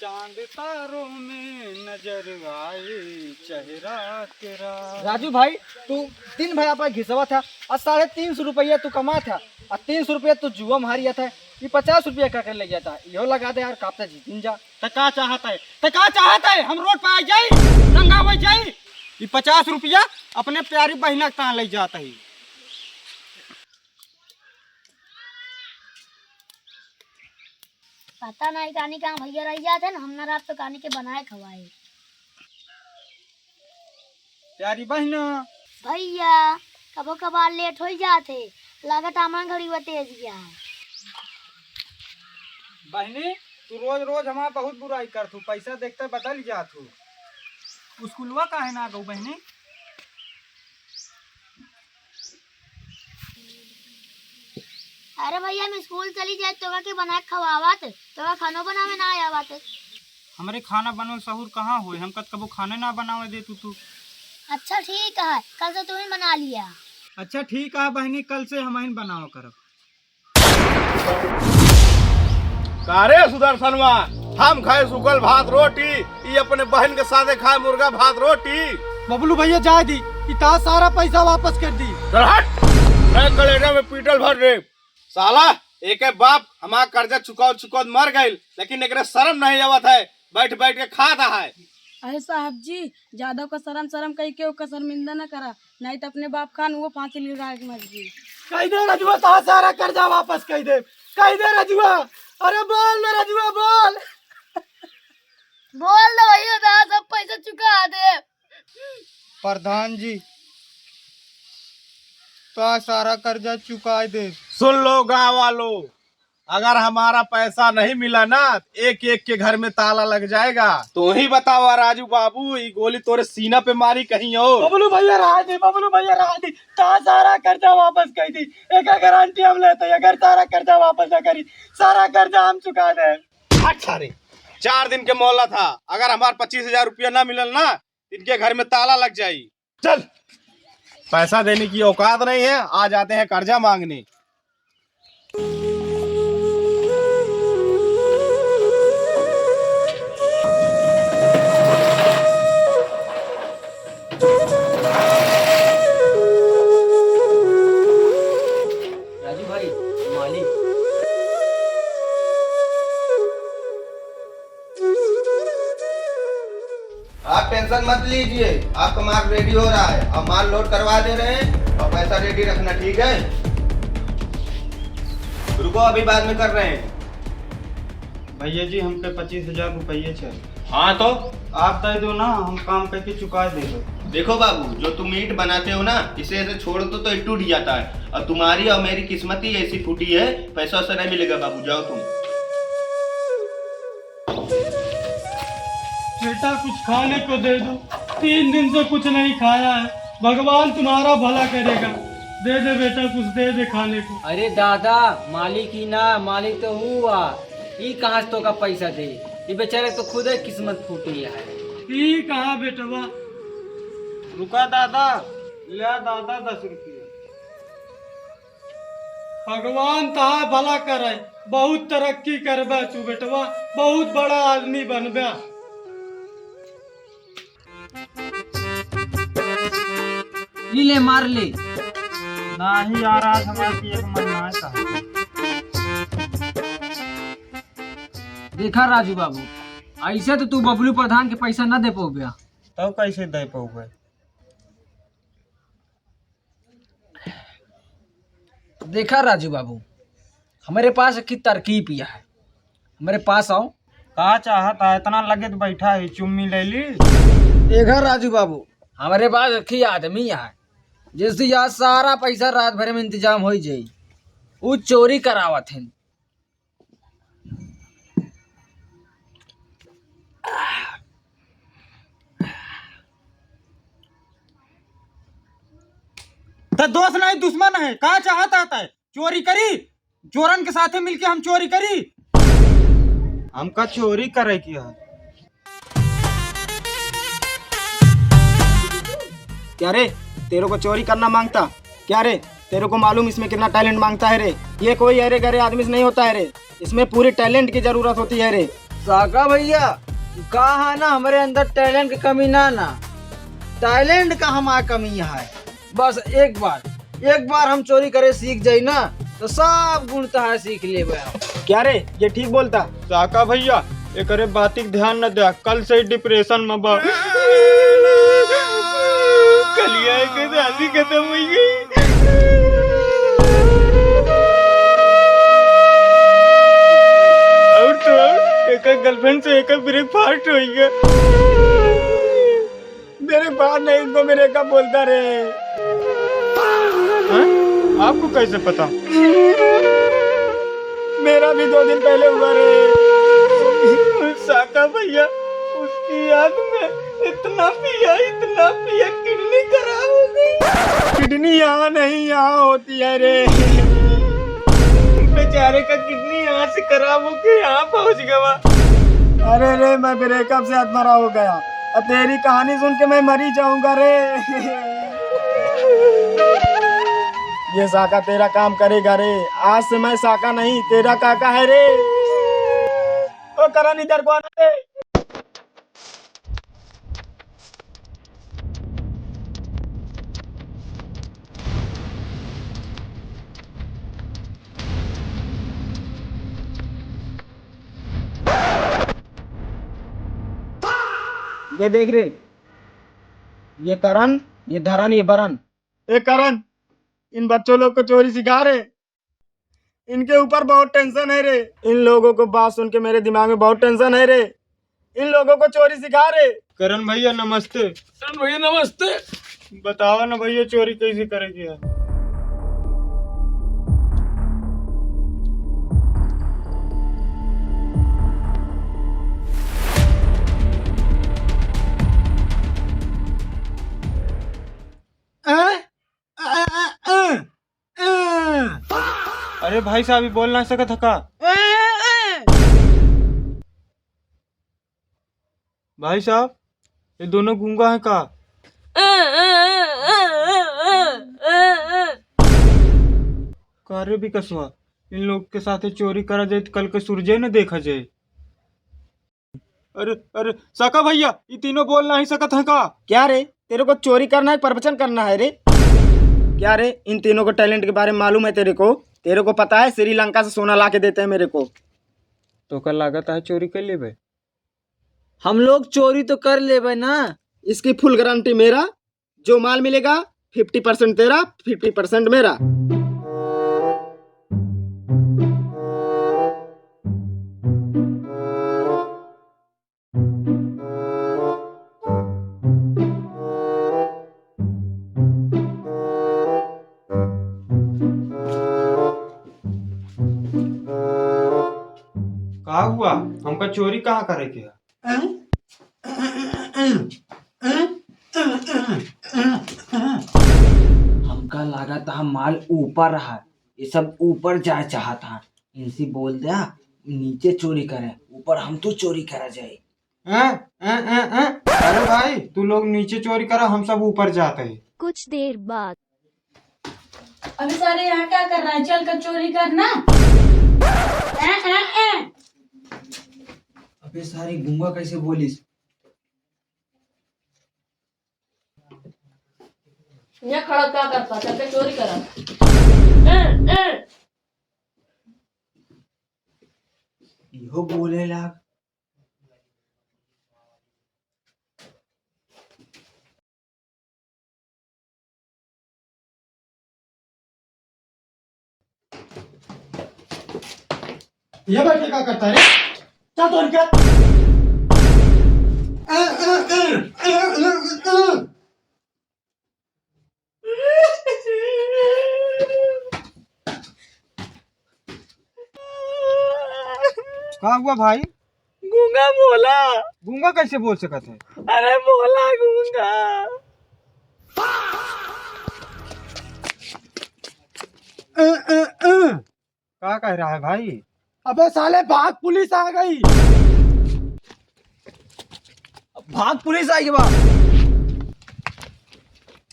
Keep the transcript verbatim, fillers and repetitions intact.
चांद तारों में नजर आए चेहरा तेरा। राजू भाई, तू दिन भर आपा घिसवत है और साढ़े तीन सौ रुपया तू कमात है और तीन सौ रुपया तू जुआ में हारियत है। ये पचास रुपया का कर ले जाता है, इहो लगा दे यार, कापता जीतिन जा। त का चाहत है, त का चाहत है, हम रोड पे आ जाई, नंगा हो जाई? ये पचास रुपया अपने प्यारी बहिना के तान ले जात है। पता नहीं कानी कहाँ भैया रह जात है ना, हम ना रात तो कानी के बनाए खवाए। प्यारी बहिना। भैया, कबो कबार लेट हो जात है, लागत आमन घड़ी हुआ तेज गया है। बहिनी, तू रोज रोज हमार बहुत बुराई करत हूँ, पैसा देखते बदल जात हूँ। स्कूलवा काहे ना गऊ बहिनी? अरे भैया, हम स्कूल चली जाए, तोका के बना के खवावत, तोका खानो बनावे ना आवत। हमरे खाना बनवे सहूर कहाँ होए, हमका त कबो खाने ना बनावे दे तू, तू। अच्छा ठीक है, कल से तू ही बना लिया। अच्छा ठीक है बहिनी, कल से हम ही बनावा करब। का रे सुदर्शनवा, हम खाए सूखल भात रोटी, ई अपने बहन के साथे खाए मुर्गा भात रोटी। बबलू भैया जाए दी, ई तार सारा पैसा वापस कर दी। चल हट, मैं कलेजा में पीटल भर रे। साला, एके बाप हमार कर्जा चुकावत चुकावत मर गइल, लेकिन एकरे शर्म नहीं आवत है, बैठ बैठ के खात है। अरे साहब जी, ज्यादा ओकर शर्म शर्म कही के ओकर शर्मिंदा न करा, नहीं तो अपने बाप खान वो फांसी लगा के मर गई। कह दे रजुआ, तार सारा कर्जा वापस कह दे, कह दे रजुआ। अरे बोल ना रजुआ, बोल। बोल दे भैया, तार सब पैसा चुका दे। प्रधान जी, तार सारा कर्जा चुका दे। सुन लो गाँव वालों, अगर हमारा पैसा नहीं मिला ना, एक एक के घर में ताला लग जाएगा। तू ही बतावा राजू बाबू, ई गोली तोरे सीना पे मारी कहीं और। बबलू भैया रहा दी, बबलू भैया रहा दी, तार सारा कर्जा वापस कह दी, एक गारंटी हम लेते हैं, अगर सारा कर्जा वापस ना करी, सारा कर्जा हम चुका दे। हट सारे, चार दिन के मोहलत है, अगर हमार पच्चीस हजार रुपया ना मिलल ना, इनके घर में ताला लग जाई। चल, पैसा देने की औकात नहीं है, आ जाते हैं कर्जा मांगने। राजू भाई, मालिक। आप टेंशन मत लीजिए, आपका माल रेडी हो रहा है, हम माल लोड करवा दे रहे हैं और पैसा रेडी रखना, ठीक है? रुको, अभी बाद में कर रहे हैं। भैया जी, हम पे पच्चीस हजार रुपये चाहिए। हाँ तो? आप दे दो ना, हम काम करके चुका दे दो। देखो बाबू, जो तुम ईंट बनाते हो ना, इसे ऐसे छोड़ दो तो ये टूट जाता है, और तुम्हारी और मेरी किस्मत ही ऐसी फूटी है, पैसा वैसा नहीं मिलेगा बाबू, जाओ तुम। बेटा, कुछ खाने को दे दो, तीन दिन से कुछ नहीं खाया है। भगवान तुम्हारा भला करेगा, दे दे बेटा, कुछ दे दे खाने को। अरे दादा, मालिक ही ना, मालिक तो हुआ, ई कहाँ से तोका पैसा दे? ई बेचारे तो खुदे किस्मत फूटी है। ई कहाँ बेटवा? रुका दादा, ले आ दादा दस रुपया। भगवान तहार भला करे, बहुत तरक्की करबे तू बेटवा, बहुत बड़ा आदमी बनबे। ई ले, मार ले। नाही यार, आज हमार पिए के मन नाही कहत। देखा राजू बाबू, ऐसे तो तू बबलू प्रधान के पैसा ना दे पउबे। तब कैसे दे पउबे? देखा राजू बाबू, हमरे पास एक तरकीब है, हमरे पास आओ। का चाहत है? इतना लगे तो बैठा है, चुम्मी ले ली। देखा राजू बाबू, हमरे पास एक ही आदमी है, जिससे यार सारा पैसा रात भर में इंतजाम हो जाई। उ चोरी करावत हैं। त दोस्त नहीं दुश्मन है, का चाहत आता है? चोरी करी? चोरन के साथे मिलके हम चोरी करी? हमका चोरी करे की है। क्या रे, तेरे को चोरी करना मांगता? क्या रे, तेरे को मालूम इसमें कितना टैलेंट मांगता है रे? ये कोई अरे गरे आदमी से नहीं होता है रे, इसमें पूरी टैलेंट की जरूरत होती है रे। साका भैया, का है ना, हमरे अंदर talent के कमी ना ना, talent का हमार कमी है। बस एक बार, एक बार हम चोरी करे सीख जाई ना, तो सब गुण तहार सीख लेबे हम। क्या रे, ये ठीक बोलता? साका भैया, एकरे बातिक ध्यान न द्या, कल से ही depression में बा। कलिया के शादी खत्म हो गई। और तो और, एक girlfriend से एक breakfast हो गया। मेरे बाप ने इनको मेरे का बोलता रे। हैं? आपको कैसे पता? मेरा भी दो दिन पहले हुआ रे। साका भैया, उसकी याद में इतना पिया, इतना पिया, kidney खराब हो गई। Kidney यहाँ नहीं, यहाँ होती है रे। बेचारे का kidney यहाँ से खराब होके यहाँ पहुँच गवा। अरे रे, मैं breakup से अधमरा हो गया। अब तेरी कहानी सुन के मैं मरी जाऊंगा रे। ये साका तेरा काम करेगा रे। आज से मैं साका नहीं, तेरा काका है रे। ओ करण, इधर को आना रे। ये देख रे, ये करण, ये धरन, ये बरन। ए करण, इन बच्चों लोग को चोरी सिखा रे। इनके ऊपर बहुत tension है रे। इन लोगों को बात सुन के मेरे दिमाग में बहुत tension है रे। इन लोगों को चोरी सिखा रे। करण भैया नमस्ते। करण भैया नमस्ते। बताओ ना भैया, चोरी कैसे करेगी यार? अ, अ, अ, अ, अ। अरे भाई साहब, ये बोल ना सकत ह का? अ, अ, अ। भाई साहब, ये दोनों गूंगा हैं का? अ, अ, अ। का रे विकसवा, इन लोग के साथे चोरी करा जाए तो कल के सूरजे न देखा जाए। अरे, अरे, साका भैया, ये तीनों बोल नहीं सकत हैं का? क्या रे, तेरे को चोरी करना है, प्रवचन करना है रे? क्या रे, इन तीनों को talent के बारे में मालूम है तेरे को? तेरे को पता है, श्रीलंका से सोना ला के देते हैं मेरे को। तो कल लागत है चोरी कर लेबे? हम लोग चोरी तो कर लेबे ना, इसकी full guarantee मेरा। जो माल मिलेगा, fifty percent तेरा, fifty percent मेरा। का हुआ? हमका चोरी कहाँ करे के है? हमका लागत ह माल ऊपर है, ये सब ऊपर जाए चाहत ह। इनसे बोल द्या नीचे चोरी करे, ऊपर हम तो चोरी करा जाए। हैं? हैं, हैं, हैं? अरे भाई, तू लोग नीचे चोरी करा, हम सब ऊपर जाते हैं। कुछ देर बाद। अबे सारे, यहाँ क्या कर रहा है? चल कर चोरी कर ना। हैं, हैं, हैं? अबे सारे, गूंगा कैसे बोलिस? यहाँ खड़ा क्या करता? चल के चोरी करा। हैं, हैं? इहो बोले लाग। ये बैठे का करता है? चल तो इनका। का हुआ भाई? गूंगा बोला। गूंगा कैसे बोल सकत है? अरे बोला गूंगा। अ, अ, अ। का कह रहा है भाई? अबे साले, भाग, पुलिस आ गई। भाग, पुलिस आई के बाद।